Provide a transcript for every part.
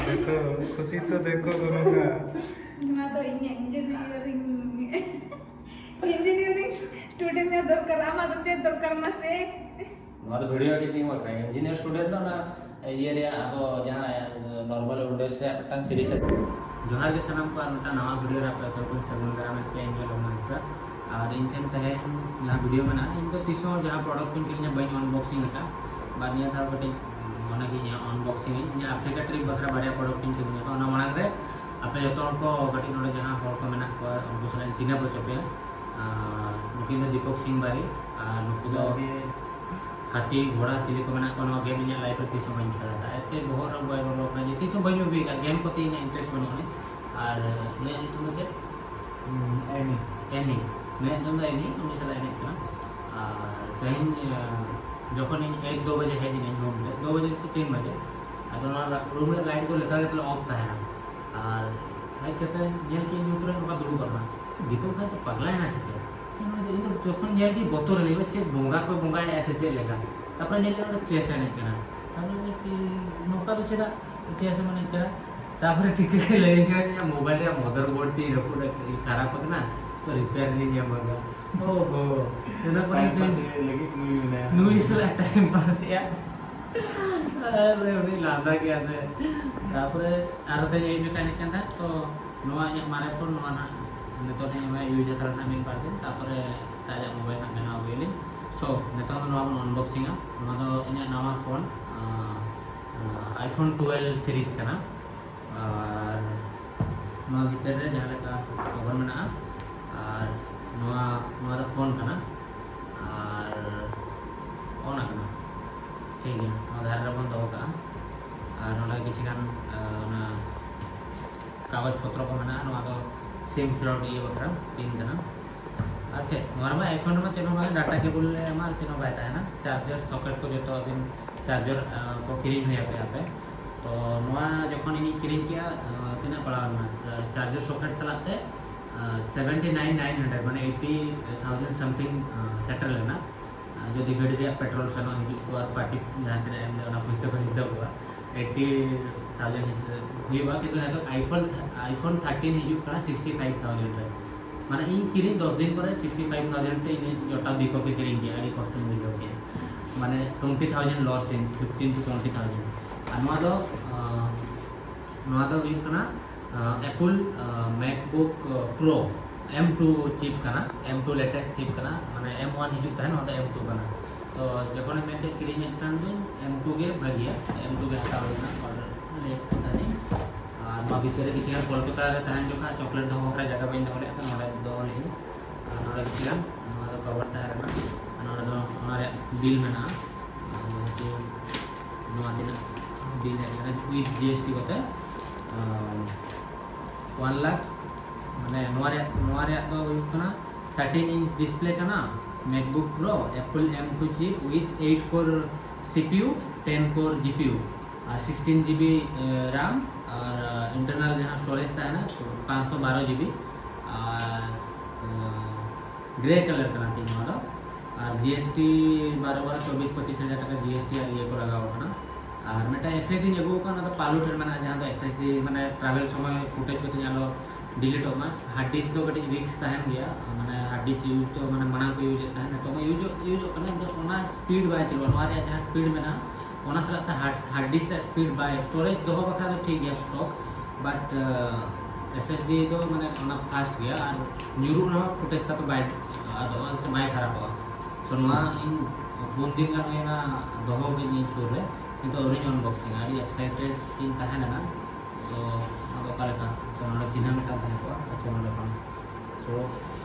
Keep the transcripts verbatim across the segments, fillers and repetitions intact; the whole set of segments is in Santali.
तो खुशी तो देखो दोनों का। ᱱᱚᱣᱟ ᱫᱚ ᱤᱧᱟᱹᱜ ᱤᱧᱡᱤᱱᱤᱭᱟᱨᱤᱝ, ᱤᱧᱡᱤᱱᱤᱭᱟᱨᱤᱝ ᱥᱴᱩᱰᱮᱱᱴ ᱧᱟᱜ ᱫᱚᱨᱠᱟᱨ, ᱟᱢᱟᱜ ᱫᱚ ᱪᱮᱫ ᱫᱚᱨᱠᱟᱨ ᱢᱟᱥᱮ? ᱱᱚᱣᱟ ᱫᱚ ᱵᱷᱤᱰᱤᱭᱳ ᱮᱰᱤᱴᱤᱝ ᱵᱟᱠᱷᱨᱟ ᱜᱮ᱾ ᱤᱧᱡᱤᱱᱤᱭᱟᱨ ᱥᱴᱩᱰᱮᱱᱴ ᱫᱚ ᱚᱱᱟ ᱤᱭᱟᱹ ᱨᱮᱭᱟᱜ ᱟᱵᱚ ᱡᱟᱦᱟᱸ ᱱᱚᱨᱢᱟᱞ ᱩᱭᱤᱱᱰᱳᱡᱽ ᱨᱮᱭᱟᱜ ᱢᱤᱫᱴᱟᱝ ᱛᱤᱨᱤᱥ ᱦᱟᱡᱟᱨ᱾ ᱡᱚᱦᱟᱨ ᱜᱮ ᱥᱟᱱᱟᱢ ᱠᱚ, ᱟᱨ ᱢᱤᱫᱴᱟᱝ ᱱᱟᱣᱟ ᱵᱷᱤᱰᱤᱭᱳ ᱨᱮ ᱟᱯᱮ ᱡᱚᱛᱚ ᱠᱚᱧ ᱥᱟᱹᱜᱩᱱ ᱫᱟᱨᱟᱢᱮᱫ ᱯᱮᱭᱟ᱾ ᱤᱧ ᱫᱚ ᱞᱚᱵᱚ ᱦᱟᱸᱥᱫᱟ᱾ ᱟᱨ ᱤᱧ ᱴᱷᱮᱱ ᱛᱟᱦᱮᱸ ᱡᱟᱦᱟᱸ ᱵᱷᱤᱰᱤᱭᱳ ᱢᱮᱱᱟᱜᱼᱟ, ᱤᱧ ᱫᱚ ᱛᱤᱥ ᱦᱚᱸ ᱡᱟᱦᱟᱸ ᱯᱨᱚᱰᱟᱠᱴ ᱠᱚᱧ ᱠᱤᱨᱤᱧᱟ ᱵᱟᱹᱧ ᱟᱱᱵᱚᱠᱥᱤᱝ ᱟᱠᱟᱫᱼᱟ, ᱵᱟᱨ ᱱᱤᱭᱟᱹ ᱫᱷᱟᱣ ᱠᱟᱹᱴᱤᱡ ᱢᱚᱱᱮ ᱜᱮ ᱤᱧᱟᱹᱜ ᱟᱱᱵᱚᱠᱥᱤᱝ ᱤᱧ᱾ ᱤᱧᱟᱹᱜ ᱟᱯᱷᱨᱤᱠᱟ ᱴᱨᱤᱯ ᱵᱟᱠᱷᱨᱟ ᱵᱟᱨᱭᱟ ᱯᱨᱚᱰᱟᱠᱴ ᱤᱧ ᱠᱤᱨᱤᱧ ᱟᱠᱟᱫᱼᱟ᱾ ᱚᱱᱟ ᱢᱟᱲᱟᱝ ᱨᱮ ᱟᱯᱮ ᱡᱚᱛᱚ ᱦᱚᱲ ᱠᱚ ᱠᱟᱹᱴᱤᱡ ᱱᱚᱰᱮ ᱡᱟᱦᱟᱸ ᱦᱚᱲ ᱠᱚ ᱢᱮᱱᱟᱜ ᱠᱚᱣᱟ, ᱩᱱᱠᱩ ᱥᱟᱞᱟᱜ ᱤᱧ ᱪᱤᱱᱦᱟᱹᱯ ᱦᱚᱪᱚ ᱯᱮᱭᱟ᱾ ᱟᱨ ᱱᱩᱠᱤᱱ ᱫᱚ ᱫᱤᱯᱚᱠ ᱥᱤᱝ ᱵᱟᱨᱤ, ᱟᱨ ᱱᱩᱠᱩ ᱫᱚ ᱦᱟᱹᱛᱤ, ᱜᱷᱚᱲᱟ, ᱪᱤᱞᱤ ᱠᱚ ᱢᱮᱱᱟᱜ ᱠᱚᱣᱟ, ᱱᱚᱣᱟ ᱜᱮᱢ ᱤᱧᱟᱹᱜ ᱞᱟᱭᱤᱯᱷ ᱨᱮ ᱛᱤᱥ ᱦᱚᱸ ᱵᱟᱹᱧ ᱠᱷᱮᱞ ᱟᱠᱟᱫᱼᱟ᱾ ᱪᱮᱫ ᱵᱚᱦᱚᱜ ᱨᱮ ᱵᱟᱭ ᱵᱚᱞᱚ ᱠᱟᱱᱟ ᱡᱮ ᱛᱤᱥ ᱦᱚᱸ ᱵᱟᱹᱧ ᱩᱭᱦᱟᱹᱨ ᱟᱠᱟᱫᱼᱟ, ᱜᱮᱢ ᱠᱚᱛᱮ ᱤᱧᱟᱹᱜ ᱤᱱᱴᱟᱨᱮᱥᱴ ᱵᱟᱹᱱᱩᱜ ᱟᱹᱱᱤᱡ᱾ ᱟᱨ ᱱᱩᱭᱟᱜ ᱧᱩᱛᱩᱢ ᱫᱚ ᱪᱮᱫ? ᱦᱩᱸ, ᱮᱱᱤ᱾ ᱱᱩᱭᱟᱜ ᱧᱩᱛᱩᱢ ᱫᱚ ᱮᱱᱤ, ᱩᱱᱤ ᱥᱟᱞᱟᱜ ᱮᱱᱮᱡ ᱠᱟᱱᱟ᱾ ᱟᱨ ᱛᱮᱦᱮᱧ, ᱟᱸ, ᱡᱚᱠᱷᱚᱱ ᱤᱧ ᱮᱠ ᱫᱩ ᱵᱟᱡᱮ ᱦᱮᱡ ᱮᱱᱟᱹᱧ ᱨᱩᱢ ᱛᱮ, ᱫᱩ ᱵᱟᱡᱮ ᱥᱮ ᱛᱤᱱ ᱵᱟᱡᱮ, ᱟᱫᱚ ᱱᱚᱣᱟ ᱨᱩᱢ ᱨᱮ ᱞᱟᱭᱤᱴ ᱫᱚ ᱞᱮᱛᱟᱲ ᱜᱮ ᱛᱟᱦᱞᱮ ᱚᱯᱷ ᱛᱟᱦᱮᱱᱟ᱾ ᱟᱨ ᱦᱮᱡ ᱠᱟᱛᱮ ᱧᱮᱞ ᱠᱮᱫ ᱧᱩᱛ ᱨᱮ ᱱᱚᱝᱠᱟ ᱫᱩᱲᱩᱵ ᱟᱠᱟᱱᱟ᱾ ᱫᱤᱯᱚᱠ ᱵᱷᱟᱭ ᱫᱚ ᱯᱟᱜᱽᱞᱟᱭᱮᱱᱟ ᱥᱮ ᱪᱮᱫ? ᱤᱧ ᱫᱚ ᱡᱚᱠᱷᱚᱱ ᱧᱮᱞ ᱠᱮᱫ ᱵᱚᱛᱚᱨ ᱮᱱᱟᱹᱧ, ᱪᱮᱫ ᱵᱚᱸᱜᱟ ᱠᱚ ᱵᱚᱸᱜᱟᱭᱮᱫᱼᱟ ᱥᱮ ᱪᱮᱫ ᱞᱮᱠᱟ? ᱛᱟᱨᱯᱚᱨᱮ ᱧᱮᱞ ᱠᱮᱫᱟ ᱚᱸᱰᱮ ᱪᱮᱥ ᱮᱱᱮᱡ ᱠᱟᱱᱟ᱾ ᱛᱟᱨᱯᱚᱨᱮ ᱢᱮᱱᱫᱟᱹᱧ, "ᱱᱚᱝᱠᱟ ᱫᱚ ᱪᱮᱫᱟᱜ ᱪᱮᱥ ᱮᱢ ᱮᱱᱮᱡ ᱠᱟᱱᱟ?" ᱛᱟᱨᱯᱚᱨᱮ ᱴᱷᱤᱠᱟᱹ ᱠᱮᱫ ᱞᱟᱹᱭᱟᱹᱧ ᱠᱟᱱᱟ ᱡᱮ ᱢᱳᱵᱟᱭᱤᱞ ᱨᱮᱭᱟᱜ ᱢᱟᱫᱟᱨᱵᱳᱨᱰ ᱛᱤᱧ ᱨᱟᱹᱯᱩᱫ ᱟᱠᱟᱫ, ᱠᱷᱟᱨᱟᱯ ᱟᱠᱟᱱᱟ, ᱛᱚ ᱨᱤᱯᱮᱭᱟᱨ ᱞᱤᱧ ᱮᱢ ᱟᱠᱟᱫᱟ᱾ ᱳ ᱦᱳ, ᱚᱱᱟ ᱠᱚᱨᱮ ᱴᱟᱭᱤᱢ ᱥᱮ ᱯᱟᱥ ᱞᱟᱹᱜᱤᱫ ᱱᱩᱭ ᱢᱮᱱᱟᱭᱟ᱾ ᱱᱩᱭ ᱥᱟᱞᱟᱜ ᱴᱟᱭᱤᱢ ᱯᱟᱥ ᱮᱜᱼᱟ᱾ ᱟᱨ ᱩᱱᱤ ᱞᱟᱸᱫᱟ ᱠᱮᱜᱼᱟ ᱥᱮ᱾ ᱛᱟᱨᱯᱚᱨᱮ ᱟᱨᱦᱚᱸ ᱛᱮᱦᱮᱧ ᱟᱹᱭᱩᱵ ᱡᱚᱠᱷᱟᱡ ᱮᱱᱮᱡ ᱠᱟᱱ ᱛᱟᱦᱮᱸᱫ, ᱛᱚ ᱱᱚᱣᱟ ᱤᱧᱟᱹᱜ ᱢᱟᱨᱮ ᱯᱷᱳᱱ, ᱱᱚᱣᱟ ᱱᱟᱦᱟᱜ ᱱᱤᱛᱚᱜ ᱤᱧ ᱮᱢᱟ ᱤᱭᱩᱡᱽ ᱦᱟᱛᱟᱲ ᱱᱟᱦᱟᱜ ᱢᱤᱫ ᱵᱟᱨ ᱫᱤᱱ, ᱛᱟᱨᱯᱚᱨᱮ ᱮᱴᱟᱜᱟᱜ ᱢᱳᱵᱟᱭᱤᱞ ᱱᱟᱦᱟᱜ ᱵᱮᱱᱟᱣ ᱟᱹᱜᱩᱭᱟᱞᱤᱧ᱾ ᱥᱳ, ᱱᱤᱛᱚᱝ ᱫᱚ ᱱᱚᱣᱟ ᱵᱚᱱ ᱟᱱᱵᱚᱠᱥᱤᱝᱟ᱾ ᱱᱚᱣᱟ ᱫᱚ ᱤᱧᱟᱹᱜ ᱱᱟᱣᱟ ᱯᱷᱳᱱ, ᱟᱸ, ᱟᱸ, iPhone twelve series ᱠᱟᱱᱟ᱾ ᱟᱨ ᱱᱚᱣᱟ ᱵᱷᱤᱛᱤᱨ ᱨᱮ ᱡᱟᱦᱟᱸ ᱞᱮᱠᱟ ᱠᱚᱵᱷᱟᱨ ᱢᱮᱱᱟᱜᱼᱟ, ᱟᱨ ᱱᱚᱣᱟ, ᱱᱚᱣᱟ ᱫᱚ ᱯᱷᱳᱱ ᱠᱟᱱᱟ, ᱟᱨ ᱚᱱᱟ ᱠᱟᱱᱟ᱾ ᱴᱷᱤᱠ ᱜᱮᱭᱟ, ᱱᱚᱣᱟ ᱫᱷᱟᱨᱮ ᱨᱮᱵᱚᱱ ᱫᱚᱦᱚ ᱠᱟᱜᱼᱟ᱾ ᱟᱨ ᱱᱚᱰᱮ ᱠᱤᱪᱷᱩ ᱜᱟᱱ, ᱟᱸ, ᱚᱱᱟ ᱠᱟᱜᱚᱡᱽ ᱯᱚᱛᱨᱚ ᱠᱚ ᱢᱮᱱᱟᱜᱼᱟ᱾ ᱱᱚᱣᱟ ᱫᱚ ᱥᱤᱢ ᱥᱞᱚᱴ ᱤᱭᱟᱹ ᱵᱟᱠᱷᱨᱟ ᱯᱤᱱ ᱠᱟᱱᱟ᱾ ᱟᱨ ᱪᱮᱫ, ᱱᱚᱣᱟ ᱨᱮᱢᱟ iPhone ᱨᱮᱢᱟ ᱪᱮᱫ ᱦᱚᱸ ᱵᱟᱝ, ᱰᱟᱴᱟ ᱠᱮᱵᱚᱞ ᱞᱮ ᱮᱢᱟ, ᱟᱨ ᱪᱮᱫ ᱦᱚᱸ ᱵᱟᱭ ᱛᱟᱦᱮᱱᱟ᱾ ᱪᱟᱨᱡᱟᱨ ᱥᱚᱠᱮᱴ ᱠᱚ ᱡᱚᱛᱚ ᱟᱹᱵᱤᱱ ᱪᱟᱨᱡᱟᱨ, ᱟᱸ, ᱠᱚ ᱠᱤᱨᱤᱧ ᱦᱩᱭ ᱟᱯᱮᱭᱟ ᱟᱯᱮ᱾ ᱛᱚ ᱱᱚᱣᱟ ᱡᱚᱠᱷᱚᱱ ᱤᱧᱤᱧ ᱠᱤᱨᱤᱧ ᱠᱮᱜᱼᱟ, ᱟᱸ, ᱛᱤᱱᱟᱹᱜ ᱯᱟᱲᱟᱣ ᱞᱮᱱᱟ? ᱪᱟᱨᱡᱟᱨ ᱥᱚᱠᱮᱴ ᱥᱟᱞᱟᱜ ᱛᱮ, ᱟᱸ, seventy nine nine hundred, ᱢᱟᱱᱮ eighty thousand something, ᱟᱸ, ᱥᱮᱴᱮᱨ ᱞᱮᱱᱟ᱾ ᱟᱸ, ᱡᱩᱫᱤ ᱜᱟᱹᱰᱤ ᱨᱮᱭᱟᱜ ᱯᱮᱴᱨᱳᱞ ᱥᱮᱱᱚᱜ ᱦᱤᱡᱩᱜ ᱠᱚ ᱟᱨ ᱯᱟᱨᱴᱤ ᱡᱟᱦᱟᱸ ᱛᱤᱱᱟᱹᱜ ᱮᱢ ᱞᱮᱫ, ᱚᱱᱟ ᱯᱩᱭᱥᱟᱹ ᱠᱚ ᱦᱤᱥᱟᱹᱵᱚᱜᱼᱟ᱾ ᱮᱭᱤᱴᱴᱤ ᱛᱷᱟᱣᱡᱮᱱᱰ ᱦᱩᱭᱩᱜᱼᱟ, ᱠᱤᱱᱛᱩ ᱱᱤᱛᱚᱜ iPhone iPhone thirteen ᱦᱤᱡᱩᱜ ᱠᱟᱱᱟ sixty five thousand ᱨᱮ᱾ ᱢᱟᱱᱮ ᱤᱧ ᱠᱤᱨᱤᱧ ᱫᱚᱥ ᱫᱤᱱ ᱯᱚᱨᱮ sixty five thousand ᱛᱮ ᱤᱧ ᱡᱚᱴᱟ ᱫᱤᱯᱚᱠᱮ ᱠᱤᱨᱤᱧ ᱠᱮᱫᱟ, ᱟᱹᱰᱤ ᱠᱚᱥᱴᱚᱧ ᱵᱩᱡᱷᱟᱹᱣ ᱠᱮᱫᱟ᱾ ᱢᱟᱱᱮ twenty thousand loss ᱫᱤᱱ, fifteen to twenty thousand᱾ ᱟᱨ ᱱᱚᱣᱟ ᱫᱚ ᱱᱚᱣᱟ ᱫᱚ ᱦᱩᱭᱩᱜ ᱠᱟᱱᱟ Apple MacBook Pro M two chip ᱠᱟᱱᱟ, M two latest chip ᱠᱟᱱᱟ, ᱢᱟᱱᱮ M one ᱦᱤᱡᱩᱜ ᱛᱟᱦᱮᱸᱱ, ᱱᱚᱣᱟ ᱫᱚ M two ᱠᱟᱱᱟ᱾ ᱛᱚ ᱡᱚᱠᱷᱚᱱᱮᱢ ᱢᱮᱱ ᱠᱮᱫ ᱠᱤᱨᱤᱧᱮᱫ ᱠᱷᱟᱱ ᱫᱚ M two ᱜᱮ ᱵᱷᱟᱹᱜᱤᱭᱟ, M two ᱜᱮ ᱦᱟᱛᱟᱣ ᱨᱮᱱᱟᱜ ᱚᱰᱟᱨ ᱞᱟᱹᱭᱮᱫ ᱠᱟᱱ ᱛᱟᱦᱮᱱᱤᱧ᱾ ᱟᱨ ᱱᱚᱣᱟ ᱵᱷᱤᱛᱤᱨ ᱨᱮ ᱠᱤᱪᱷᱩ ᱜᱟᱱ ᱠᱳᱞᱠᱟᱛᱟ ᱨᱮ ᱛᱟᱦᱮᱱ ᱡᱚᱠᱷᱟᱡ ᱪᱚᱠᱞᱮᱴ ᱫᱚᱦᱚ ᱵᱟᱠᱷᱨᱟ ᱡᱟᱭᱜᱟ ᱵᱟᱹᱧ ᱫᱚᱦᱚ ᱞᱮᱫᱼᱟ, ᱱᱚᱰᱮ ᱫᱚᱦᱚ ᱞᱮᱫᱼᱟᱹᱧ᱾ ᱟᱨ ᱱᱚᱰᱮ ᱠᱤᱪᱷᱩ ᱜᱟᱱ ᱱᱚᱣᱟ ᱫᱚ ᱠᱚᱵᱷᱟᱨ ᱛᱟᱦᱮᱸ ᱞᱮᱱᱟ, ᱟᱨ ᱱᱚᱰᱮ ᱫᱚ ᱚᱱᱟ ᱨᱮᱭᱟᱜ ᱵᱤᱞ ᱢᱮᱱᱟᱜᱼᱟ᱾ ᱟᱨ ᱡᱮᱦᱮᱛᱩ ᱱᱚᱣᱟ ᱛᱤᱱᱟᱹᱜ ᱵᱤᱞ ᱦᱮᱡ ᱞᱮᱱᱟ with GST ᱠᱟᱛᱮ ᱚᱣᱟᱱ ᱞᱟᱠᱷ, ᱢᱟᱱᱮ ᱱᱚᱣᱟ ᱨᱮᱭᱟᱜ ᱱᱚᱣᱟ ᱨᱮᱭᱟᱜ ᱫᱚ ᱦᱩᱭᱩᱜ ᱠᱟᱱᱟ thirteen inch display ᱠᱟᱱᱟ, MacBook Pro, Apple M two chip with eight core CPU, ten core GPU, R sixteen GB RAM, R internal ᱡᱟᱦᱟᱸ storage ᱛᱟᱦᱮᱱᱟ ᱯᱟᱸᱪᱥᱚ ᱵᱟᱨᱚ GB, ᱟᱨ ᱜᱨᱮ ᱠᱟᱞᱟᱨ ᱠᱟᱱᱟ ᱛᱤᱧ ᱱᱚᱣᱟ ᱫᱚ᱾ ᱟᱨ GST ᱵᱟᱨᱚ ᱵᱟᱨᱚ ᱪᱚᱵᱵᱤᱥ ᱯᱚᱸᱪᱤᱥ ᱦᱟᱡᱟᱨ ᱴᱟᱠᱟ GST ᱟᱨ ᱤᱭᱟᱹ ᱠᱚ ᱞᱟᱜᱟᱣ ᱠᱟᱱᱟ᱾ ᱟᱨ ᱢᱤᱫᱴᱟᱝ SSD ᱤᱧ ᱟᱹᱜᱩ ᱟᱠᱟᱫ, ᱚᱱᱟ ᱫᱚ ᱯᱟᱞᱩ ᱴᱷᱮᱱ ᱢᱮᱱᱟᱜᱼᱟ, ᱡᱟᱦᱟᱸ ᱫᱚ SSD ᱢᱟᱱᱮ travel ᱥᱚᱢᱚᱭ footage ᱠᱚ ᱛᱤᱧ ᱟᱞᱚ delete ᱚᱜ ᱢᱟ᱾ Hard disk ᱫᱚ ᱠᱟᱹᱴᱤᱡ risk ᱛᱟᱦᱮᱱ ᱜᱮᱭᱟ, ᱢᱟᱱᱮ hard disk use ᱫᱚ ᱢᱟᱱᱮ ᱢᱟᱲᱟᱝ ᱠᱚ use ᱮᱫ ᱛᱟᱦᱮᱸᱫ, ᱱᱤᱛᱚᱜ ᱢᱟ use ᱚᱜ use ᱚᱜ ᱠᱟᱱᱟ, ᱟᱫᱚ ᱚᱱᱟ speed ᱵᱟᱭ ᱪᱟᱹᱞᱩᱜᱼᱟ᱾ ᱱᱚᱣᱟ ᱨᱮᱭᱟᱜ ᱡᱟᱦᱟᱸ speed ᱢᱮᱱᱟᱜᱼᱟ, ᱚᱱᱟ ᱥᱟᱞᱟᱜ ᱛᱮ hard hard disk ᱨᱮᱭᱟᱜ speed ᱵᱟᱭ, storage ᱫᱚᱦᱚ ᱵᱟᱠᱷᱨᱟ ᱫᱚ ᱴᱷᱤᱠ ᱜᱮᱭᱟ stock, but SSD ᱫᱚ ᱢᱟᱱᱮ ᱚᱱᱟ fast ᱜᱮᱭᱟ ᱟᱨ ᱧᱩᱨᱩᱜ ᱨᱮᱦᱚᱸ footage ᱛᱟᱯᱮ ᱵᱟᱭ ᱟᱫᱚᱜᱼᱟ, ᱵᱟᱭ ᱠᱷᱟᱨᱟᱯᱚᱜᱼᱟ᱾ So ᱱᱚᱣᱟ ᱤᱧ ᱯᱩᱱ ᱫᱤᱱ ᱜᱟᱱ ᱦᱩᱭᱱᱟ ᱫᱚᱦᱚ ᱠᱤᱫᱤᱧ ᱥᱩᱨ ᱨᱮ, ᱠᱤᱱᱛᱩ ᱟᱹᱣᱨᱤᱧ unboxing ᱟ᱾ ᱟᱹᱰᱤ excited ᱤᱧ ᱛᱟᱦᱮᱸ ᱞᱮᱱᱟ᱾ ᱛᱚ ᱟᱫᱚ ᱚᱠᱟ ᱞᱮᱠᱟ? So ᱱᱚᱰᱮ ᱪᱤᱱᱦᱟᱹ ᱢᱤᱫᱴᱟᱝ ᱛᱟᱦᱮᱸ ᱠᱚᱜᱼᱟ᱾ ᱟᱪᱪᱷᱟ, ᱱᱚᱰᱮ ᱠᱷᱚᱱ᱾ So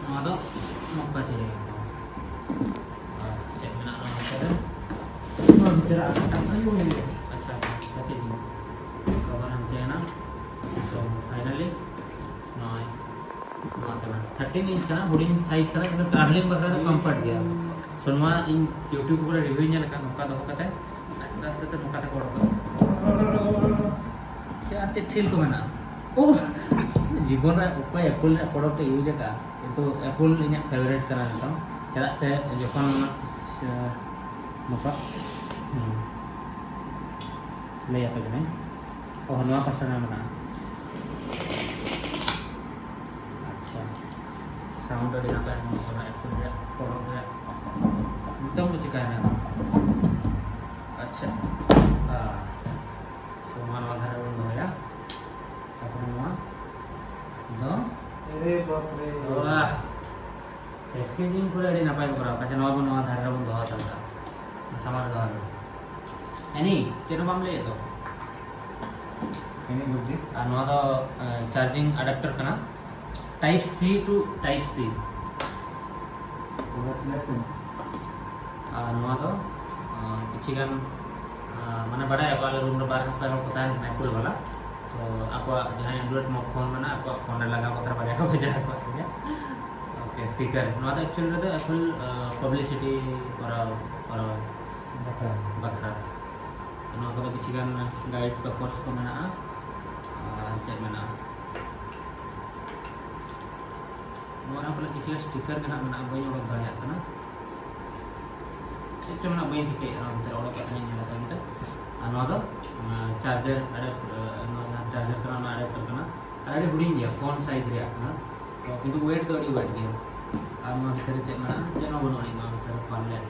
ᱱᱚᱣᱟ ᱫᱚ ᱱᱚᱝᱠᱟ ᱪᱤᱱᱦᱟᱹ ᱠᱟᱱᱟ᱾ ᱟᱨ ᱪᱮᱫ ᱢᱮᱱᱟᱜᱼᱟ ᱱᱚᱣᱟ ᱵᱷᱤᱛᱨᱤ ᱨᱮ? ᱱᱚᱣᱟ ᱵᱷᱤᱛᱨᱤ ᱨᱮ ᱟᱨ ᱢᱤᱫᱴᱟᱝ ᱟᱭᱳ, ᱟᱪᱪᱷᱟ, ᱟᱪᱪᱷᱟ, ᱠᱟᱹᱴᱤᱡ ᱠᱟᱵᱷᱟᱨ ᱦᱟᱱᱛᱮ ᱮᱱᱟ᱾ So finally ᱱᱚᱜᱼᱚᱭ ᱱᱚᱣᱟ ᱠᱟᱱᱟ, thirteen inch ᱠᱟᱱᱟ, ᱦᱩᱰᱤᱧ size ᱠᱟᱱᱟ, ᱠᱤᱱᱛᱩ travelling ᱵᱟᱠᱷᱨᱟ ᱫᱚ comfort ᱜᱮᱭᱟ᱾ So ᱱᱚᱣᱟ ᱤᱧ YouTube ᱠᱚᱨᱮ review ᱧᱮᱞ ᱟᱠᱟᱫ, ᱱᱚᱝᱠᱟ ᱫᱚᱦᱚ ᱠᱟᱛᱮ ᱟᱥᱛᱮ ᱟᱥᱛᱮ ᱛᱮ ᱱᱚᱝᱠᱟ ᱛᱮᱠᱚ ᱚᱰᱚᱠᱟ᱾ ᱪᱮᱫ ᱟᱨ ᱪᱮᱫ seal ᱠᱚ ᱢᱮᱱᱟᱜᱼᱟ? ᱳᱦ! ᱡᱤᱵᱚᱱ ᱨᱮ ᱚᱠᱚᱭ Apple ᱨᱮᱭᱟᱜ product ᱮ use ᱟᱠᱟᱫᱼᱟ? ᱠᱤᱱᱛᱩ Apple ᱤᱧᱟᱹᱜ favourite ᱠᱟᱱᱟ ᱱᱤᱛᱚᱝ, ᱪᱮᱫᱟᱜ ᱥᱮ ᱡᱚᱠᱷᱚᱱ ᱚᱱᱟ, ᱥᱮ, ᱱᱚᱝᱠᱟ, ᱦᱩᱸ᱾ ᱞᱟᱹᱭ ᱟᱯᱮ ᱠᱟᱹᱱᱟᱹᱧ᱾ ᱚ, ᱱᱚᱣᱟ ᱯᱟᱥᱴᱟ ᱨᱮ ᱢᱮᱱᱟᱜᱼᱟ᱾ ᱟᱪᱪᱷᱟ, ᱥᱟᱣᱩᱱᱰ ᱟᱹᱰᱤ ᱱᱟᱯᱟᱭ ᱟᱸᱡᱚᱢᱚᱜ ᱠᱟᱱᱟ, ᱮᱠᱪᱩᱭᱮᱞᱤ ᱨᱮᱭᱟᱜ ᱯᱚᱨᱚᱵᱽ ᱨᱮᱭᱟᱜ ᱱᱤᱛᱚᱝ ᱫᱚ ᱪᱤᱠᱟᱭᱮᱱᱟ? ᱟᱪᱪᱷᱟ, ᱟᱨ ᱥᱚᱢᱟᱱ ᱱᱚᱣᱟ ᱫᱷᱟᱨᱮ ᱵᱚᱱ ᱫᱚᱦᱚᱭᱟ, ᱛᱟᱨᱯᱚᱨᱮ ᱱᱚᱣᱟ ᱫᱚ ᱟᱨᱮ ᱵᱟᱯ ᱨᱮ᱾ ᱣᱟᱦ! ᱯᱮᱠᱮᱡᱤᱝ ᱯᱩᱨᱟᱹ ᱟᱹᱰᱤ ᱱᱟᱯᱟᱭ ᱠᱚ ᱠᱚᱨᱟᱣ ᱠᱟᱫᱟ᱾ ᱱᱚᱣᱟ ᱵᱚᱱ, ᱱᱚᱣᱟ ᱫᱷᱟᱨᱮ ᱨᱮᱵᱚᱱ ᱫᱚᱦᱚ ᱦᱟᱛᱟᱲ ᱠᱟᱜᱼᱟ, ᱥᱟᱢᱟᱝ ᱨᱮ ᱫᱚᱦᱚ ᱦᱟᱛᱟᱲ᱾ ᱮᱱᱤ, ᱪᱮᱫ ᱦᱚᱸ ᱵᱟᱢ ᱞᱟᱹᱭᱮᱫ ᱫᱚ? Any of this? ᱟᱨ ᱱᱚᱣᱟ ᱫᱚ ᱪᱟᱨᱡᱤᱝ ᱟᱰᱟᱯᱴᱟᱨ ᱠᱟᱱᱟ, type C to type C᱾ Congratulations. ᱟᱨ ᱱᱚᱣᱟ ᱫᱚ ᱠᱤᱪᱷᱤ ᱜᱟᱱ ᱢᱟᱱᱮ ᱵᱟᱰᱟᱭᱟᱠᱚ, ᱟᱞᱮ ᱨᱩᱢ ᱨᱮ ᱵᱟᱨ ᱦᱚᱲ ᱯᱮ ᱦᱚᱲ ᱠᱚ ᱛᱟᱦᱮᱱ ᱠᱟᱱᱟ ᱮᱯᱚᱞ ᱵᱟᱞᱟ, ᱛᱚ ᱟᱠᱚᱣᱟᱜ ᱡᱟᱦᱟᱸ ᱮᱱᱰᱨᱚᱭᱮᱰ ᱯᱷᱳᱱ ᱢᱮᱱᱟᱜᱼᱟ, ᱟᱠᱚᱣᱟᱜ ᱯᱷᱳᱱ ᱨᱮ ᱞᱟᱜᱟᱣ ᱠᱟᱛᱮ ᱵᱟᱨᱭᱟ ᱠᱚ ᱵᱷᱮᱡᱟ ᱟᱠᱚᱣᱟ ᱴᱷᱤᱠ ᱜᱮᱭᱟ᱾ ᱳᱠᱮ, ᱥᱴᱤᱠᱟᱨ᱾ ᱱᱚᱣᱟ ᱫᱚ ᱮᱠᱪᱩᱭᱮᱞ ᱨᱮᱫᱚ ᱮᱯᱚᱞ ᱯᱟᱵᱽᱞᱤᱥᱤᱴᱤ ᱠᱚᱨᱟᱣ, ᱠᱚᱨᱟᱣ ᱵᱟᱠᱷᱨᱟ᱾ ᱵᱟᱠᱷᱨᱟ᱾ ᱱᱚᱣᱟ ᱠᱚᱫᱚ ᱠᱤᱪᱷᱤ ᱜᱟᱱ ᱜᱟᱭᱤᱰ ᱯᱮᱯᱟᱨᱥ ᱠᱚ ᱢᱮᱱᱟᱜᱼᱟ᱾ ᱟᱨ ᱪᱮᱫ ᱢᱮᱱᱟᱜᱼᱟ? ᱱᱚᱣᱟ ᱨᱮᱦᱚᱸ ᱯᱟᱞᱮ ᱠᱤᱪᱷᱩ ᱥᱴᱤᱠᱟᱨ ᱜᱮ ᱱᱟᱦᱟᱜ ᱢᱮᱱᱟᱜᱼᱟ, ᱵᱟᱹᱧ ᱚᱰᱚᱠ ᱫᱟᱲᱮᱭᱟᱜ ᱠᱟᱱᱟ᱾ ᱪᱮᱫ ᱪᱚ ᱢᱮᱱᱟᱜᱼᱟ, ᱵᱟᱹᱧ ᱴᱷᱤᱠᱟᱹᱭᱮᱫᱼᱟ᱾ ᱱᱚᱣᱟ ᱵᱷᱤᱛᱨᱤ ᱚᱰᱚᱠ ᱠᱟᱛᱮ ᱤᱧ ᱧᱮᱞ ᱦᱟᱛᱟᱲ ᱞᱮᱜᱮ᱾ ᱟᱨ ᱱᱚᱣᱟ ᱫᱚ ᱪᱟᱨᱡᱟᱨ, ᱱᱚᱣᱟ ᱡᱟᱦᱟᱸ ᱪᱟᱨᱡᱟᱨ ᱠᱟᱱᱟ, ᱚᱱᱟ ᱟᱰᱟᱯᱴᱟᱨ ᱠᱟᱱᱟ᱾ ᱟᱨ ᱟᱹᱰᱤ ᱦᱩᱰᱤᱧ ᱜᱮᱭᱟ, ᱯᱷᱳᱱ ᱥᱟᱭᱤᱡᱽ ᱨᱮᱭᱟᱜ ᱠᱟᱱᱟ᱾ ᱛᱚ ᱠᱤᱱᱛᱩ ᱳᱭᱮᱴ ᱫᱚ ᱟᱹᱰᱤ ᱳᱭᱮᱴ ᱜᱮᱭᱟ᱾ ᱟᱨ ᱱᱚᱣᱟ ᱵᱷᱤᱛᱨᱤ ᱨᱮ ᱪᱮᱫ ᱢᱮᱱᱟᱜᱼᱟ? ᱪᱮᱫ ᱦᱚᱸ ᱵᱟᱹᱱᱩᱜ ᱟᱹᱱᱤᱡ ᱱᱚᱣᱟ ᱵᱷᱤᱛᱨᱤ ᱨᱮ, ᱯᱟᱨᱞᱮᱴ᱾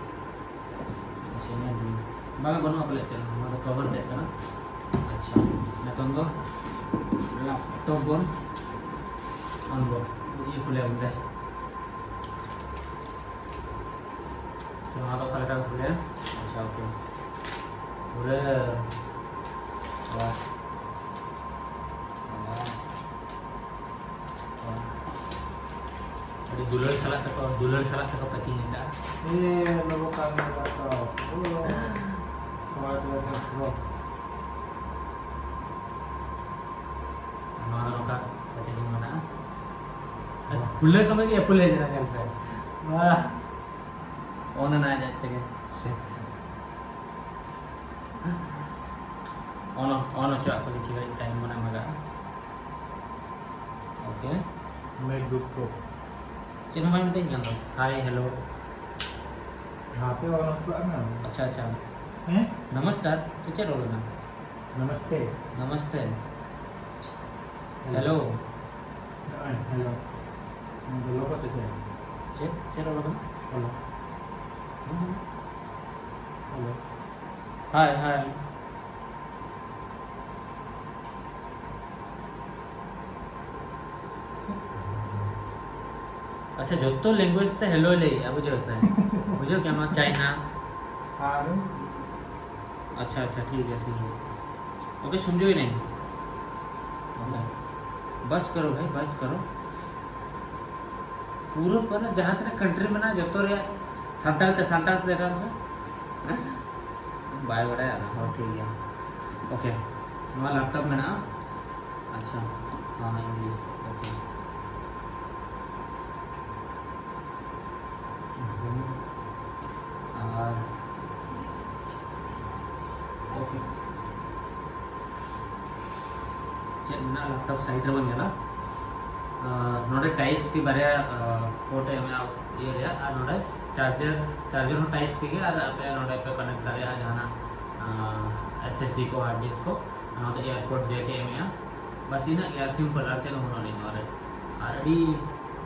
ᱟᱪᱪᱷᱟ, ᱧᱮᱞ ᱵᱤᱱ᱾ ᱵᱟᱝᱟ, ᱵᱟᱹᱱᱩᱜᱼᱟ ᱯᱟᱞᱮ ᱪᱮᱫ ᱦᱚᱸ᱾ ᱱᱚᱣᱟ ᱫᱚ ᱠᱚᱵᱷᱟᱨ ᱛᱮᱫ ᱠᱟᱱᱟ᱾ ᱟᱪᱪᱷᱟ, ᱱᱤᱛᱚᱝ ᱫᱚ ᱞᱮᱯᱴᱚᱯ ᱵᱚᱱ ᱚᱱ ᱵᱚᱱ ᱤᱭᱟᱹ ᱠᱷᱩᱞᱟᱹᱣ ᱵᱚᱱ ᱫᱮ᱾ ᱱᱚᱣᱟ ᱫᱚ ᱚᱠᱟ ᱞᱮᱠᱟ ᱠᱚ ᱠᱷᱩᱞᱟᱹᱭᱟ? ᱟᱪᱪᱷᱟ, ᱳᱠᱮ᱾ ᱯᱩᱨᱟᱹ ᱵᱟᱦ, ᱵᱟᱦ, ᱵᱟᱦ᱾ ᱟᱹᱰᱤ ᱫᱩᱞᱟᱹᱲ ᱥᱟᱞᱟᱜ ᱛᱮᱠᱚ, ᱫᱩᱞᱟᱹᱲ ᱥᱟᱞᱟᱜ ᱛᱮᱠᱚ ᱯᱮᱠᱤᱝ ᱟᱠᱟᱫᱼᱟ᱾ ᱮ, ᱞᱚᱜᱚ ᱠᱟᱱ ᱜᱮᱭᱟ ᱛᱚ᱾ ᱳ, ᱠᱚᱝᱜᱨᱮᱪᱩᱞᱮᱥᱚᱱ, ᱵᱨᱳ᱾ ᱱᱚᱣᱟ ᱫᱚ ᱱᱚᱝᱠᱟ ᱯᱮᱠᱮᱡᱤᱝ ᱢᱮᱱᱟᱜᱼᱟ᱾ ᱵᱟᱦ᱾ ᱠᱷᱩᱞᱟᱹᱣ ᱥᱚᱢᱚᱭ ᱜᱮ ᱮᱯᱚᱞ ᱦᱮᱡ ᱮᱱᱟ, ᱧᱮᱞ ᱯᱮ᱾ ᱵᱟᱦ᱾ ᱚᱱ ᱮᱱᱟ ᱟᱡ ᱟᱡ ᱛᱮᱜᱮ᱾ ᱥᱮᱠᱥᱤ᱾ ᱚᱱ, ᱚᱱ ᱦᱚᱪᱚᱣᱟᱜ ᱠᱚ ᱠᱤᱪᱷᱩ ᱜᱷᱟᱹᱲᱤᱡ ᱴᱟᱭᱤᱢ ᱵᱚᱱ ᱮᱢ ᱞᱟᱜᱟᱜᱼᱟ᱾ ᱳᱠᱮ᱾ MacBook Pro᱾ ᱪᱮᱫ ᱦᱚᱸ ᱵᱟᱭ ᱢᱤᱛᱟᱹᱧ ᱠᱟᱱ ᱫᱚ᱾ ᱦᱟᱭ, ᱦᱮᱞᱳ᱾ ᱦᱟᱯᱮ ᱚᱱ ᱦᱚᱪᱚᱣᱟᱜ ᱢᱮ᱾ ᱟᱪᱪᱷᱟ, ᱟᱪᱪᱷᱟ᱾ ᱦᱮᱸ? ᱱᱚᱢᱚᱥᱠᱟᱨ᱾ ᱪᱮᱫ ᱨᱚᱲ ᱠᱟᱱᱟ? नमस्ते। नमस्ते। हेलो। हेलो। ᱦᱮᱸ, ᱦᱮᱞᱳ᱾ ᱱᱚᱣᱟ ᱫᱚ ᱞᱚᱜᱚ ᱥᱮ ᱪᱮᱫ? ᱪᱮᱫ? ᱪᱮᱫ ᱨᱚᱲ ᱠᱟᱱᱟ? ᱦᱮᱞᱳ᱾ ᱦᱮᱸ, ᱦᱮᱸ᱾ ᱦᱮᱞᱳ᱾ ᱦᱟᱭ, ᱦᱟᱭ᱾ ᱟᱪᱪᱷᱟ, ᱡᱚᱛᱚ language ᱛᱮ ᱦᱮᱞᱳ ᱞᱟᱹᱭᱮᱜᱼᱟ, ᱵᱩᱡᱷᱟᱹᱣ ᱥᱮ? ᱵᱩᱡᱷᱟᱹᱣ ᱠᱮᱜᱼᱟᱢ, ᱱᱚᱣᱟ ᱪᱟᱭᱱᱟ᱾ ᱟᱨ? ᱟᱪᱪᱷᱟ, ᱟᱪᱪᱷᱟ, ᱴᱷᱤᱠ ᱜᱮᱭᱟ, ᱴᱷᱤᱠ ᱜᱮᱭᱟ᱾ OK, ᱥᱚᱧᱡᱚᱭ ᱱᱟᱭ᱾ OK, ᱵᱟᱥ ᱠᱟᱨᱳ ᱵᱷᱟᱭ, ᱵᱟᱥ ᱠᱟᱨᱳ᱾ ᱯᱩᱨᱟᱹ ᱯᱩᱨᱟᱹ ᱡᱟᱦᱟᱸ ᱛᱤᱱᱟᱹᱜ country ᱢᱮᱱᱟᱜᱼᱟ, ᱡᱚᱛᱚ ᱨᱮᱭᱟᱜ ᱥᱟᱱᱛᱟᱲ ᱛᱮ, ᱥᱟᱱᱛᱟᱲ ᱛᱮ ᱫᱮᱠᱷᱟᱣ ᱢᱮ᱾ ᱵᱟᱭ ᱵᱟᱲᱟᱭᱟ ᱟᱫᱚ, ᱦᱚᱸ, ᱴᱷᱤᱠ ᱜᱮᱭᱟ᱾ OK, ᱱᱚᱣᱟ laptop ᱢᱮᱱᱟᱜᱼᱟ᱾ ᱟᱪᱪᱷᱟ, ᱦᱚᱸ, English, OK᱾ ᱟᱨ, OK᱾ ᱪᱮᱫ ᱢᱮᱱᱟᱜᱼᱟ, laptop side ᱨᱮᱵᱚᱱ ᱧᱮᱞᱟ᱾ ᱟᱨ ᱱᱚᱰᱮ Type C ᱵᱟᱨᱭᱟ, ᱟᱨ, port ᱮ ᱮᱢᱟ ᱤᱭᱟᱹ ᱨᱮᱭᱟᱜ, ᱟᱨ ᱱᱚᱰᱮ charger, charger ᱦᱚᱸ Type C ᱜᱮ, ᱟᱨ ᱟᱯᱮ ᱱᱚᱰᱮ ᱯᱮ connect ᱫᱟᱲᱮᱭᱟᱜᱼᱟ ᱡᱟᱦᱟᱱᱟᱜ, ᱟᱨ, SSD ᱠᱚ, hard disk ᱠᱚ᱾ ᱱᱚᱣᱟ ᱫᱚ airport jack ᱮ ᱮᱢᱮᱜᱼᱟ᱾ ᱵᱟᱥ ᱤᱱᱟᱹᱜ ᱜᱮ, ᱟᱨ simple, ᱟᱨ ᱪᱮᱫ ᱦᱚᱸ ᱵᱟᱹᱱᱩᱜ ᱟᱹᱱᱤᱡ ᱱᱚᱣᱟ ᱨᱮ᱾ ᱟᱨ ᱟᱹᱰᱤ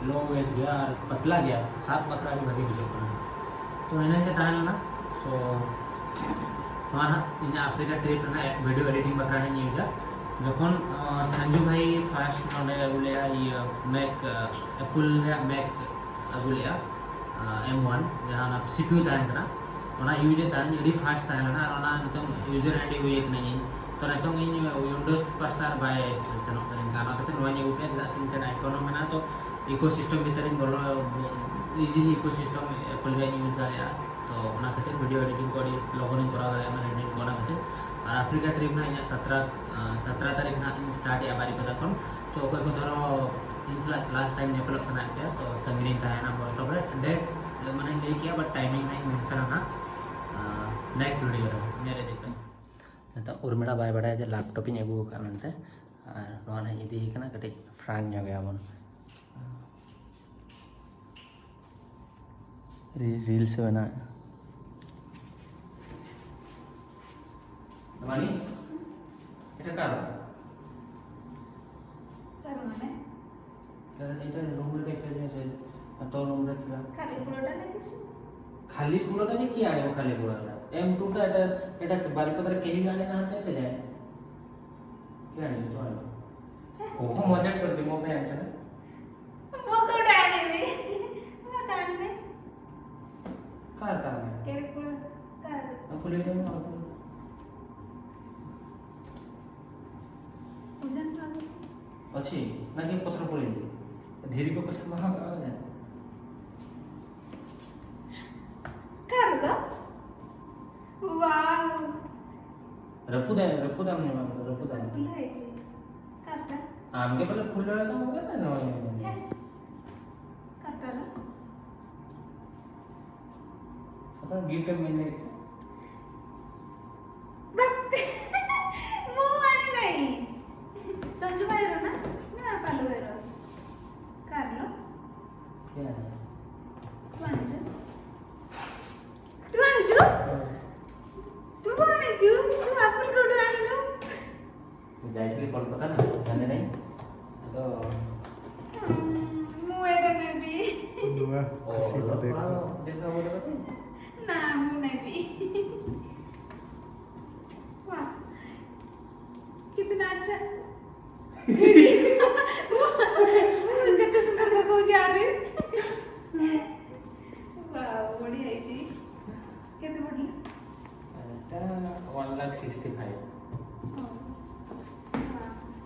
low weight ᱜᱮᱭᱟ ᱟᱨ ᱯᱟᱛᱞᱟ ᱜᱮᱭᱟ, ᱥᱟᱵ ᱵᱟᱠᱷᱨᱟ ᱟᱹᱰᱤ ᱵᱷᱟᱹᱜᱤ ᱵᱩᱡᱷᱟᱹᱜ ᱠᱟᱱᱟ᱾ ᱛᱚ ᱤᱱᱟᱹᱜᱮ ᱛᱟᱦᱮᱸ ᱞᱮᱱᱟ᱾ So ᱱᱚᱣᱟ ᱱᱟᱦᱟᱜ ᱤᱧᱟᱹᱜ Africa trip ᱨᱮᱱᱟᱜ video editing ᱵᱟᱠᱷᱨᱟ ᱤᱧ ᱤᱭᱩᱡᱟ᱾ ᱡᱚᱠᱷᱚᱱ, ᱟᱸ, ᱥᱟᱱᱡᱩ ᱵᱷᱟᱭ first ᱱᱚᱰᱮ ᱟᱹᱜᱩ ᱞᱮᱜᱼᱟ ᱤᱭᱟᱹ Mac, ᱟᱸ, Apple ᱨᱮᱭᱟᱜ Mac ᱟᱹᱜᱩ ᱞᱮᱜᱼᱟ, ᱟᱸ, M one, ᱡᱟᱦᱟᱸ ᱚᱱᱟ CPU ᱛᱟᱦᱮᱱ ᱠᱟᱱᱟ, ᱚᱱᱟ ᱤᱭᱩᱡᱮᱫ ᱛᱟᱦᱮᱱ ᱟᱹᱰᱤ fast ᱛᱟᱦᱮᱸ ᱞᱮᱱᱟ, ᱟᱨ ᱚᱱᱟ ᱱᱤᱛᱚᱝ user friendly ᱦᱩᱭ ᱠᱟᱱᱟ ᱤᱧ᱾ ᱛᱚ ᱱᱤᱛᱚᱝ ᱤᱧ Windows ᱯᱟᱥᱴᱟ ᱟᱨ ᱵᱟᱭ ᱥᱮᱱᱚᱜ ᱠᱟᱱᱟ, ᱚᱱᱟ ᱠᱷᱟᱹᱛᱤᱨ ᱱᱚᱣᱟᱧ ᱟᱹᱜᱩ ᱠᱮᱫᱟ, ᱪᱮᱫᱟᱜ ᱥᱮ ᱤᱧ ᱴᱷᱮᱱ iPhone ᱦᱚᱸ ᱢᱮᱱᱟᱜᱼᱟ᱾ ᱛᱚ ecosystem ᱵᱷᱤᱛᱨᱤᱧ ᱵᱚᱞᱚ, easily ecosystem Apple ᱨᱮᱧ use ᱫᱟᱲᱮᱭᱟᱜᱼᱟ᱾ ᱛᱚ ᱚᱱᱟ ᱠᱷᱟᱹᱛᱤᱨ video editing ᱠᱚ ᱟᱹᱰᱤ ᱞᱚᱜᱚᱱᱤᱧ ᱠᱚᱨᱟᱣ ᱫᱟᱲᱮᱭᱟᱜᱼᱟ, ᱚᱱᱟ editing ᱠᱚ, ᱚᱱᱟ ᱠᱷᱟᱹᱛᱤᱨ᱾ ᱟᱨ Africa trip ᱱᱟᱜ ᱤᱧᱟᱹᱜ ᱥᱟᱛᱨᱟ, ᱟᱸ, ᱥᱟᱛᱨᱟ ᱛᱟᱹᱨᱤᱠᱷ ᱱᱟᱜ ᱤᱧ start ᱮᱜᱼᱟ ᱵᱟᱨᱤᱯᱟᱫᱟ ᱠᱷᱚᱱ᱾ So ᱚᱠᱚᱭ ᱠᱚ ᱫᱷᱚᱨᱚ ᱤᱧ ᱥᱟᱞᱟᱜ last time ᱧᱮᱯᱮᱞᱚᱜ ᱥᱟᱱᱟᱭᱮᱫ ᱯᱮᱭᱟ, ᱛᱚ ᱛᱟᱺᱜᱤ ᱨᱤᱧ ᱛᱟᱦᱮᱱᱟ bus stop ᱨᱮ᱾ Date, ᱢᱟᱱᱮᱧ ᱞᱟᱹᱭ ᱠᱮᱜᱼᱟ, but timing ᱱᱟᱜ ᱤᱧ mention ᱟ ᱱᱟᱜ, ᱟᱸ, next video ᱨᱮ᱾ ᱧᱮᱞ ᱤᱫᱤ ᱯᱮ᱾ ᱱᱤᱛᱚᱜ ᱩᱨᱢᱤᱲᱟ ᱵᱟᱭ ᱵᱟᱰᱟᱭᱟ ᱡᱮ laptop ᱤᱧ ᱟᱹᱜᱩ ᱟᱠᱟᱫ ᱢᱮᱱᱛᱮ, ᱟᱨ ᱱᱚᱣᱟ ᱱᱟᱜ ᱤᱧ ᱤᱫᱤᱭᱮ ᱠᱟᱱᱟ, ᱠᱟᱹᱴᱤᱡ prank ᱧᱚᱜᱮᱭᱟ ᱵᱚᱱ᱾ ᱨᱤ-, reels ᱵᱮᱱᱟᱣ᱾ ᱢᱟᱱᱤ? ଏଇଟା କାହାର? ତାର ମାନେ? ଏଇଟା, ଏଇଟା ରୁମରେ ଦେଖିଲେ ଯେ ସେ ତୋ ରୁମରେ ଥିଲା। ଖାଲି ପୁଡ଼ଟା ନାଇଁ କିଛି? ଖାଲି ପୁଡ଼ଟା ଯେ କିଏ ଆଣିବ ଖାଲି ପୁଡ଼ଟା? ଏମ୍ ଟୁ ଟା ଏଇଟା, ଏଇଟା ବାରିପଦାରେ କେହି ବି ଆଣିନାହାନ୍ତି ଏତେ ଯାଏ। କିଏ ଆଣିବ? ତୁ ଆଣିବୁ। ହେ। ଓହୋ, ମଜାକ କରୁଛି, ମୋ ପାଇଁ ଆଣିଛ ନା? ମୁଁ କୋଉଟା ଆଣିବି? ମୁଁ ତ ଆଣିନି। କାହାର, କାହାର ନାହିଁ? କେଡ଼େ ପୁଡ଼? କାହାର? ଆଉ ଖୋଲିକି ଦେଖ, ଆଉ ଖୋଲିକି। ଓଜନ ତ ଅଛି। ଅଛି? ନା କି ପଥର ପଡ଼ିଛି? ଧୀରେ କ ପଛେ ମହା, ମହା ଯାଏ। କାହାର? ୱାଓ। ରପୁ ଦା, ରପୁ ଦା, ରପୁ ଦା। ଖୋଲା ହେଇଛି। କାରଟା? ଆମକେ ପହଲେ ଖୋଲା ହେଇତା, ମତେ ନା, ନା, ନା। ହେ। କାରଟା ର? ସତ ଗିଫ୍ଟ ମିଳିଯାଇଛି। ବା, ମୁଁ ଆଣି ନାହିଁ। ସଞ୍ଜୁ ଭାଇର ନା? ନା, ପାଲୁ ଭାଇର? କାରଲ? କିଏ ଆଣିଲା? ତୁ ଆଣିଛୁ? ତୁ ଆଣିଛୁ? ହଁ। ତୁ ଆଣିଛୁ? ତୁ ଆପଲ କୋଉଠୁ ଆଣିଲୁ? ମୁଁ ଯାଇଥିଲି କୋଲକାତା ନା, ଜାଣେ ନାହିଁ। ତ ହୁଁ, ମୁଁ ଏଇଟା ନେବି। ନୂଆ ଓ, ଖୁସି ତ ଲୋକ ଦେଖ। ଆଉ ଯେତେ ହବ ଦେବେ। ନା, ମୁଁ ନେବି। ୱାଃ, କିତନା ଆଚ୍ଛା। ମୁଁ, ମୁଁ କେତେ ସୁନ୍ଦର ଦେଖାଉଛି ଆରେ। ୱାଓ, ବଢ଼ିଆ ହେଇଛି। କେତେ ପଡ଼ିଲା? ଏଟା ୱାନ୍ ଲାଖ ସିକ୍ସଟି ଫାଇଭ୍। ହଁ।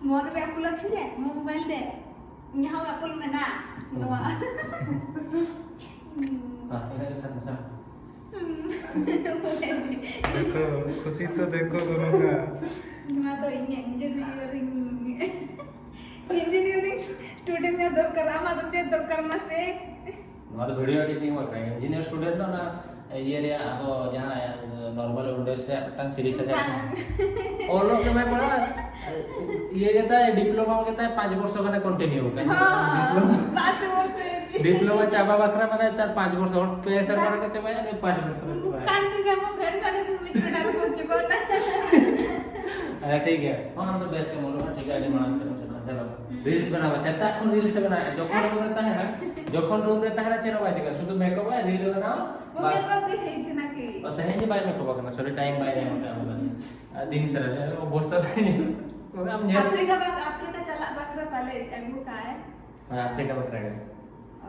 ମୋର ବି ଆପଲ ଅଛି ଯେ, ମୋ ମୋବାଇଲ ଦେ। यहाँ आपल में ना। ନୂଆ। ହଁ, ଏଟା ସାତ, ସାତ। ଦେଖ, ଖୁସି ତ ଦେଖ ତମେ। ନୂଆ ତ ଇଞ୍ଜିନିୟରିଂ, ଇଞ୍ଜିନିୟରିଂ ଷ୍ଟୁଡେଣ୍ଟ ଦରକାର, ଆମ ତ ଚେତ୍ ଦରକାର ମାସେ। ᱱᱚᱣᱟ ᱫᱚ ᱵᱷᱤᱰᱤᱭᱳ ᱮᱰᱤᱴᱤᱝ ᱵᱟᱠᱷᱨᱟ, ᱤᱧᱡᱤᱱᱤᱭᱟᱨ ᱥᱴᱩᱰᱮᱱᱴ ᱫᱚ ᱚᱱᱟ ᱤᱭᱟᱹ ᱨᱮᱭᱟᱜ ᱟᱵᱚ ᱡᱟᱦᱟᱸ ᱱᱚᱨᱢᱟᱞ ᱩᱭᱤᱱᱰᱳᱡᱽ ᱨᱮᱭᱟᱜ ᱢᱤᱫᱴᱟᱝ ᱛᱤᱨᱤᱥ ᱦᱟᱡᱟᱨ ᱵᱟᱝ᱾ ᱚᱞᱚᱜ ᱜᱮ ᱵᱟᱭ ᱯᱟᱲᱦᱟᱜᱼᱟ, ᱤᱭᱟᱹ ᱜᱮᱛᱟᱭ, ᱰᱤᱯᱞᱳᱢᱟ ᱜᱮᱛᱟᱭ, ᱯᱟᱸᱪ ᱵᱚᱨᱥᱚ ᱜᱟᱱᱮ ᱠᱚᱱᱴᱤᱱᱤᱭᱩ ᱠᱟᱜᱼᱟ᱾ ᱦᱚᱸ, ᱰᱤᱯᱞᱳᱢᱟ᱾ ᱯᱟᱸᱪ ᱵᱚᱨᱥᱚ ᱡᱩᱫᱤ ᱰᱤᱯᱞᱳᱢᱟ ᱪᱟᱵᱟ ᱵᱟᱠᱷᱨᱟ ᱢᱟᱱᱮ ᱛᱟᱨ ᱯᱟᱸᱪ ᱵᱚᱨᱥᱚ, ᱦᱚᱲ ᱯᱮ ᱥᱮᱨᱢᱟ ᱨᱮᱠᱚ ᱪᱟᱵᱟᱭᱟ, ᱩᱱᱤ ᱯᱟᱸᱪ ᱵᱚᱨᱥᱚ ᱨᱮ ᱪᱟᱵᱟᱭᱟ᱾ ᱠᱟᱱ ᱜᱮᱭᱟ, ᱢᱚ ᱯᱷᱨᱮᱱᱰ ᱢᱟᱱᱮ ᱠᱚ ᱢᱤᱥ ᱢᱮᱰᱟᱢ ᱠᱚ ᱦᱤᱡᱩᱜ ᱠᱟᱱᱟ᱾ ᱟᱪᱪᱷᱟ, ᱴᱷᱤᱠ ᱜᱮᱭᱟ᱾ ᱦᱚᱸ, ᱟᱢ ᱫᱚ ᱵᱮᱥ ᱜᱮ ᱢᱚᱱᱮ ᱦᱚᱭ, ᱴᱷᱤᱠ ᱜᱮ, ᱟᱹᱰᱤ ᱢᱟᱲᱟᱝ ᱥᱮᱫ ᱮᱢ ᱪᱟᱞᱟᱜᱼᱟ᱾ ᱪᱚᱞᱚ, reels ᱵᱮᱱᱟᱣᱟ, ᱥᱮᱛᱟᱜ ᱠᱷᱚᱱ reels ᱮ ᱵᱮᱱᱟᱣᱟ᱾ ᱡᱚᱠᱷᱚᱱ room ᱨᱮ ᱛᱟᱦᱮᱱᱟ, ᱡᱚᱠᱷᱚᱱ room ᱨᱮ ᱛᱟᱦᱮᱱᱟ, ᱪᱮᱫ ᱦᱚᱸ ᱵᱟᱭ ᱪᱤᱠᱟᱹᱜᱼᱟ, ᱥᱩᱫᱷᱩ makeup ᱟᱭ, reel ᱮ ᱵᱮᱱᱟᱣᱟ, ᱵᱟᱥ᱾ ᱚ, ᱛᱮᱦᱮᱧ ᱜᱮ ᱵᱟᱭ makeup ᱟᱠᱟᱱᱟ, sorry, time ᱵᱟᱭ ᱧᱟᱢ ᱟᱠᱟᱫᱟ ᱚᱱᱟ ᱫᱤᱱ ᱥᱟᱨᱟ ᱨᱮ, ᱚᱵᱚᱥᱛᱟ ᱛᱟᱦᱮᱸ ᱠᱟᱱᱟ᱾ ᱟᱢ ᱧᱮᱞ ᱟᱯᱷᱨᱤᱠᱟ ᱵᱟᱫ, ᱟᱯᱷᱨᱤᱠᱟ ᱪᱟᱞᱟᱜ ᱵᱟᱠᱷᱨᱟ ᱯᱟᱞᱮ ᱟᱹᱜᱩ ᱠᱟᱜᱼᱟᱭ᱾ ᱦᱮᱸ, ᱟᱯᱷᱨᱤᱠᱟ ᱵᱟᱠᱷᱨᱟ ᱜᱮ᱾ ᱚ,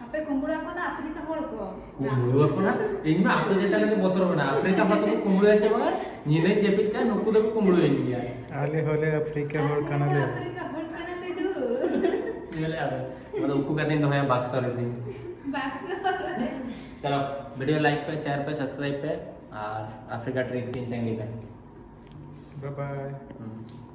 ᱟᱯᱮ ᱠᱩᱢᱵᱽᱲᱩ ᱟᱠᱚ ᱱᱟ ᱟᱯᱷᱨᱤᱠᱟ ᱦᱚᱲ ᱠᱚ? ᱠᱩᱢᱵᱽᱲᱩ ᱟᱠᱚ ᱱᱟ? ᱤᱧ ᱢᱟ ᱟᱠᱚ ᱪᱮᱛᱟᱱ ᱨᱮᱜᱮ ᱵᱚᱛᱚᱨ ᱢᱮᱱᱟᱜᱼᱟ᱾ ᱟᱯᱷᱨᱤᱠᱟ ᱢᱟ ᱛᱚᱠᱚ ᱠᱩᱢᱵᱽᱲᱩᱭᱟ ᱪᱮ ᱵᱟᱝᱟ? ᱧᱤᱫᱟᱹᱧ ᱡᱟᱹᱯᱤᱫ ᱠᱟᱜ, ᱱᱩᱠᱩ ᱫᱚᱠᱚ ᱠᱩᱢᱵᱽᱲᱩᱭᱤᱧ ᱜᱮᱭᱟ᱾ ᱟᱞᱮ ᱦᱚᱸᱞᱮ ᱟᱯᱷᱨᱤᱠᱟ ᱦᱚᱲ ᱠᱟᱱᱟᱞᱮ᱾ ᱟᱯᱷᱨᱤᱠᱟ ᱦᱚᱲ ᱠᱟᱱᱟᱞᱮ ᱫᱩ᱾ ᱧᱮᱞᱮᱫᱼᱟ ᱵᱮᱱ? ᱚᱱᱟ ᱫᱚ ᱩᱠᱩ ᱠᱟᱛᱮᱧ ᱫᱚᱦᱚᱭᱟ ᱵᱟᱠᱥᱚ ᱨᱮ ᱛᱤᱧ᱾ ᱵᱟᱠᱥᱚ ᱨᱮ᱾ ᱪᱚᱞᱚ, video like ᱯᱮ, share ᱯᱮ, subscribe ᱯᱮ, ᱟᱨ ᱟᱯᱷᱨᱤᱠᱟ trip ᱛᱤᱧ ᱛᱟᱺᱜᱤ ᱠᱟᱱᱟ᱾ Bye bye. ᱦᱩᱸ᱾